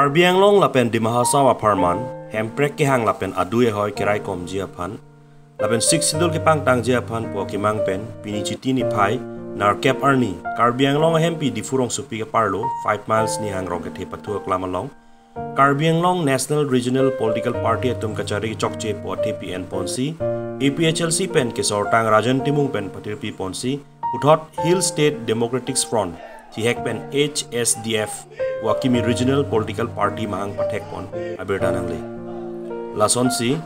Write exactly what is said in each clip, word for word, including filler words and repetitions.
Karbi Anglong lapen Dima Hasao apharman hemprek kehang lapen adui ahoi keraikomji aphan lapen Sixth Schedule kepangtangji aphan pu akemang pen pini Chiti niphai nerkep arni Karbi Anglong ahempi Diphu rongsopi keparlo five miles Nihang Rongkethe pathu aklam along Karbi Anglong National Regional Political Party atum kachari chokche pu athepi enponsi, A P H L C pen kesortang Rajen Timung pen patirpi ponsi, puthot Hill State Democratic Front, chihek pen H S D F, pu akimi regional political party mahang pathekpon abirta nangle. Lasonsi,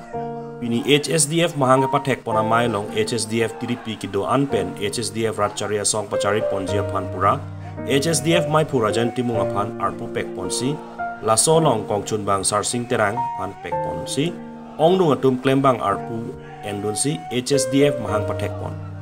pini H S D F mahang pathekpon amei along H S D F tiripi kedo-an pen H S D F rat chari asong pachariponji aphan pura, H S D F meiphu Rajen Timung aphan arpu pekponsi, laso along kongchunbang Sarsing Terang aphan pekponsi, ongdung atum klembang arpu endunsi H S D F mahang pathekpon.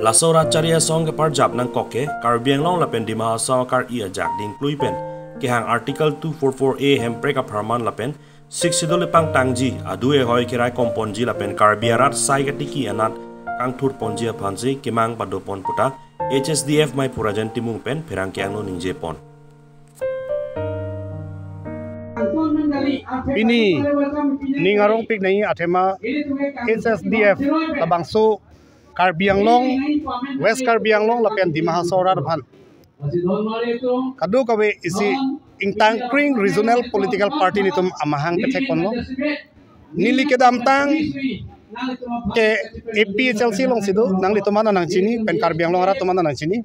Laso rat chari asong keparjap nangkok ke Karbi Anglong lapen Dima Hasao akar-i ajak dingklui pen kehang Article two four four A hemprek apharman lapen Sixth Schedule pangtangji, adui ahoi keraikomponji lapen Karbi arat sai katiki anat kangthurponji aphansi kemang padopon puta H S D F meiphu Rajen Timung pen pherangke angno ningjepon. Pini ning arongpik nai athema H S D F labangso Karbi Anglong, West Karbi Anglong lapen Dima Hasao rat aphan kadokave isi ingtangkring regional political party netum amahang kethekponlo. Neli kedamtang ke A P H L C alongsi do, nanglitum an nangchini, pen Karbi Anglong arat atum an nangchini.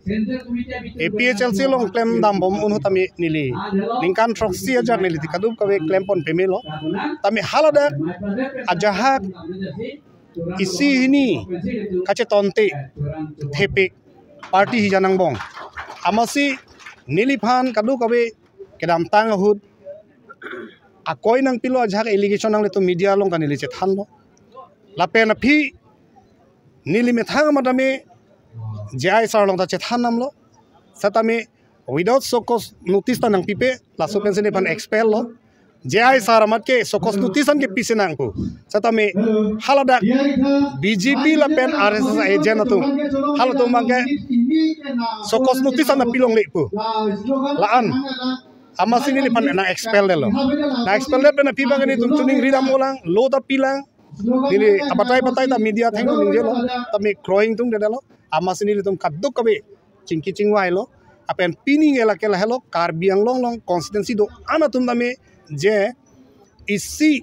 A P H L C along klemdambom un ahut tame neli ningkan throksi ajak neli kadokave klempon pamelo. Tame haladak ajahak isi hini kachetonte thepik party hija nangbong. Amatsi neliphan kadokave kedamtang ahut akoi nangpilo, ajahak allegation nanglitum media along ta neli chethanlo. Lapen aphi neli methang amat tame J I sir along ta chethan damlo. Setame without show cause notice ta nangpipe, laso pensi nephan expel lo. J I sir amat ke show cause notice an kepisi nangpo. Setame haladak B J P lapen R S S agent atum, halatum abangke show cause notice an pilonglepo. La-an amatsi neliphan nang expel detlo. Nang expel det pen aphi abangke netum choningri damlang, lo ta pilang. Neli abatai batai ta media athengno ningjelo, tame kroing tungdetlo. Amatsi nelitum kadokave chingki chingvailo. Lapen pini nge lake lahelo, Karbi Anglong along constituency do-an atum tame je isi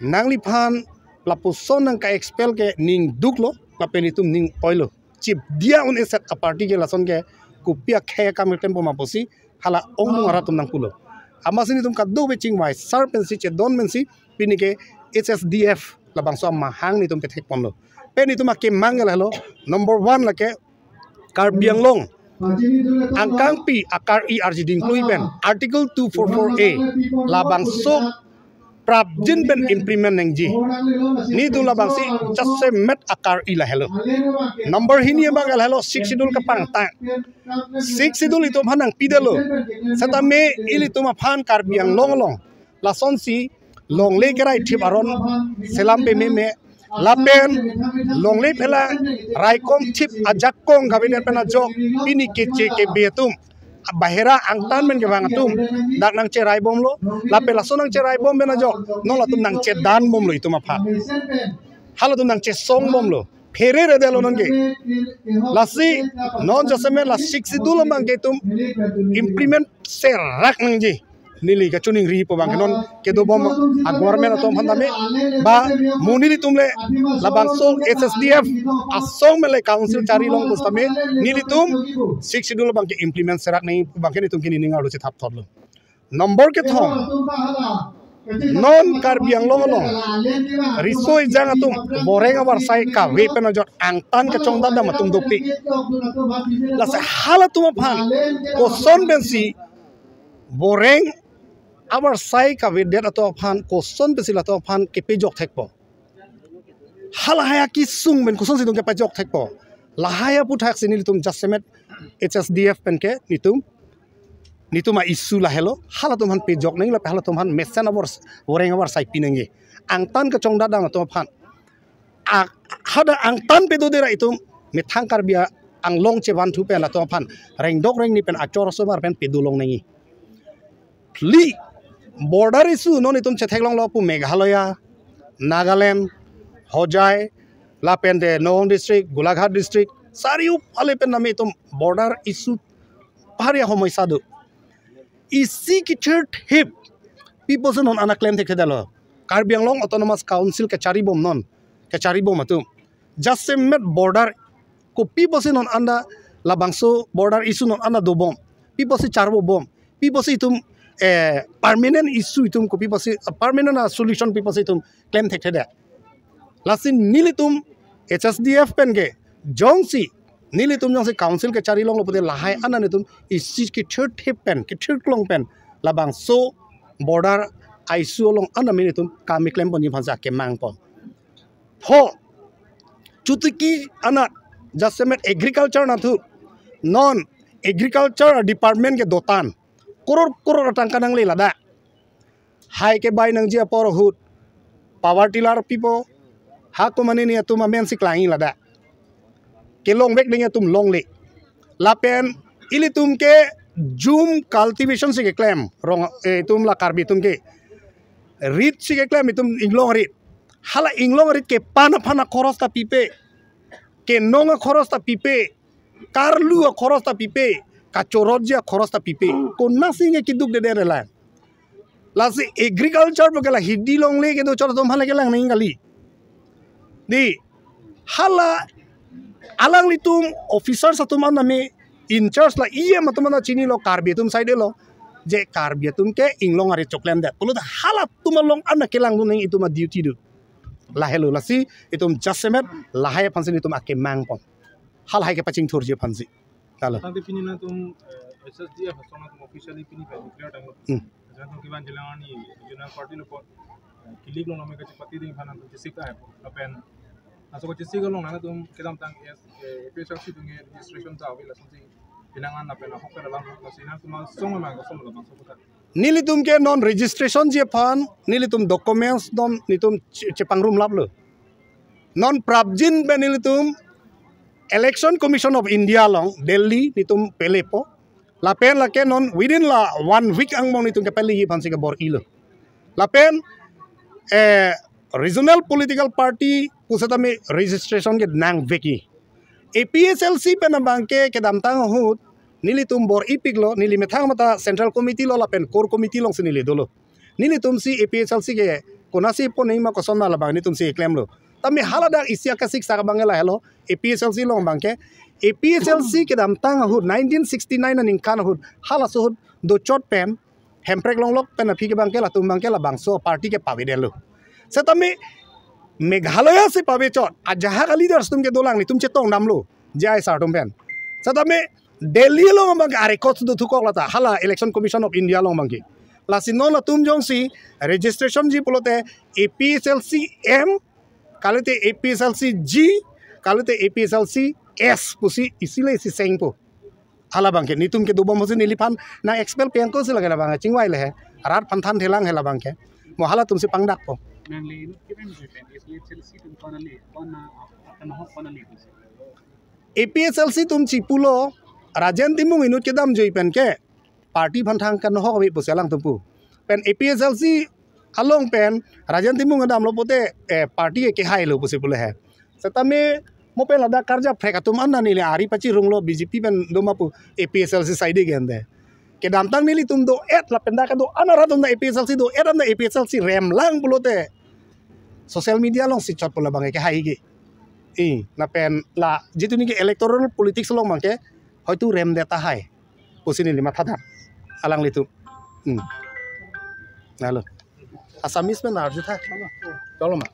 nangliphan lapuson nangka-expel ke ning duklo, lapen itum ning oilo. Chip dia un eset a party ke lason ke kopi akhei akam klempo ma pusi hala ongdung arat atum nangpulo. Amatsi netum kadokave chingvai sar pensi chedon pensi pini ke H S D F labangso amahang netum pethekponlo. Pen netum akemang ke lahelo, number one lake Karbi Anglong angkangpi akar-i arji dingklui pen Article two four four A labangso prapjin pen implement nangji. Netum labangsi jasemet akar-i lahelo. Number hini abang lahelo Sixth Schedule kepangtang. Sixth Schedule itum aphan nangpidetlo. Setame ilitum aphan Karbi Anglong along lasonsi longle kerai thip aron selam pameme, lapen longle phelang raikom thip ajakong kavedet pen ajok pini keche kebe atum, bahera angtan pen kevang atum dak nangcheraibomlo, lapen laso nangcheraibom pen ajok non latum nangchedanbomlo itum aphan. Halatum nangchesongbomlo. Pheredetlo non ke. Lasi non jasemet la Sixth Schedule abangke itum implement serak nangji. Neli kachoningripo abangke non kedobom a-government atum aphan tame, ba mo nelitum le labangso H S D F asong mele council charilong pusitame nelitum Sixth Schedule abangke implement serak nangji pu abangke netum ke nening arlo chethap thotlo. Number kethom, non Karbi Anglong along riso ejang atum boreng avarsai kave pen ajok angtan kachongdat dam atum dopik. Lasi halatum aphan koson pensi boreng avarsai kavedet atum aphan koson pensi latum aphan kepejok thekpo? Halahai akesung pen kosonsi itum kepejok thekpo? Lahai aputhaksi nelitum jasemet H S D F pen ke netum, netum a-issue lahelo, halatum aphan pejok nangji lapen halatum aphan mesen avar, boreng avarsai pi nangji. Angtan kachongdat dam atum aphan. A, hadak angtan pedodera itum methang Karbi Anglong chevanthu pen latum aphan rengdok rengni pen achor asomar pen pedolong nangji. Li border issue non itum chetheklonglo pu Meghalaya, Nagaland, Hojai, lapen te Nagaon district, Golaghat district, sariu ale pen nami itum border issue pahari homoi sadu. Isi kithir thip people si non an klem thekthedetlo. Karbi Anglong Autonomous Council kachari bom non, kachari bom atum. Jasemet border kopi pusi non anda labangso border issue non anda dobom. Pi pusi charbo bom. Pi pusi itum eh, permanent issue itum kopi pusi, eh, permanent a solution pi pusi itum klem thekthedet. Lasi nelitum H S D F pen ke jongsi nelitum jongsi council kachari longlo pute lahai an nelitum isi kithir thip pen, kithir klong pen labangso border a issue along an nelitum kami klem ponji aphansi akemang pon. Ho, chotiki anat, jasemet agriculture nathu, non agriculture department ke dotan, koror koror tangka nangle ladak. Hai kebai nangji apor ahut, power tiller pipo, ha komatne atum amen si klangji ladak. Kelongvek ding atum longle. Lapen ilitum ke jhum cultivation si keklem, rong, eh, itum la Karbi atum ke. Rit si keklem itum inglong rit. Hala inglong rit kepan aphan akhoros ta pipe. Kenong akhoros ta pipe. Karlu akhoros ta pipe. Kachorotji akhoros ta pipe. Konatsi nge kedukdedet la. Lasi agriculture pu ke la hidi longle kedo chot atum hala kelang nangji kali. Di, hala alanglitum officers atum an nami in charge la E M atum an chinilo Karbi atum side lo. Je Karbi atum ke inglong arit choklemdet. Pulote halatum along an kelangdun nangji itum a duty do. Lahelo lasi itum jasemet lahai aphansi itum akemang pon. Halahai kepachingthurji aphansi. Lalo. Tangte pini nangtum, eh, H S D F asong nangtum officially pini pen declare tanglo. Hmm. Nangtum kevan jilang arni regional party lo pon, eh, kilik long nami kachepate ding aphan nangtum chesik ai pon. Lapen laso kachesik along nangtum kedamtang, eh, A P H L C atum ke registration ta ave lasonsi pinangan lapen ahok pen alam lasi nangtum asong ma asong labangso kota. Nelitum ke non registration ji aphan, nelitum documents non nelitum che-, chepangrumlaplo. Non prapjin pen nelitum Election Commission of India along Delhi nelitum pelepo. Lapen lake non within la one week angbong nelitum kepeleji aphansi kebor-ilo. Lapen, eh, regional political party pusitame registration ke nangvekji. A P H L C pen abang ke kedamtang ahut nelitum bor-ipiklo, neli methang mata Central Committee lo lapen Core Committee alongsi neli dolo. Nelitum si A P H L C ke konatsi pon nangji ma koson ma labang nelitum si klemlo. Tame haladak isi akasik sak abang ke lahelo, A P H L C along abang ke, A P H L C kedamtang ahut nineteen sixty-nine aningkan ahut halaso ahut dochot pen Hemprek Longlok pen aphi ke abang ke latum abang ke labangso party ke pavedetlo. Setame Meghalaya si pavechot, ajahak a leaders atum ke dolang nelitum chetongdamlo, J I sir atum pen. Setame Delhi along abang ke a-records dothukok lata, hala Election Commission of India along abang ke. Lasi non latum jongsi registration ji pulote A P H L C M, kalite A P H L C G, kalite A P H L C S pusi isi le isi sengpo. Hala abang ke, nelitum ke dobom pusi neliphan nang-expel pen ako si lake labang chingvai le he. Rat aphan thanthelang he labang ke. Mo halatum si pangdakpo. Nangli inut kedam ji pen A P H L C atum konali, kona, kona ho konali pusi. A P H L C atum chipulo, Rajen Timung inut kedam ji pen ke party aphan thang kanohok ave pusi alangtum pu. Pen A P H L C along pen Rajen Timung kedamlo pute, eh, party ke kehailo pusi pule he. Setame mo pen ladak karja phrek atum an neli ari pachirunglo B J P pen doma pu A P H L C side ke ante. Kedamtang nelitum do-et lapen dak kedo-an arat atum ta A P H L C do-et anta A P H L C remlang pulote social media alongsi chot pu labang ke hai ke. I, lapen la jitu neli ke electoral politics along abang ke hoitu remdet tahai pusi neli mathadak alanglitum. Hmm. Lalo. Assamese pen arju tha. Chalo ma.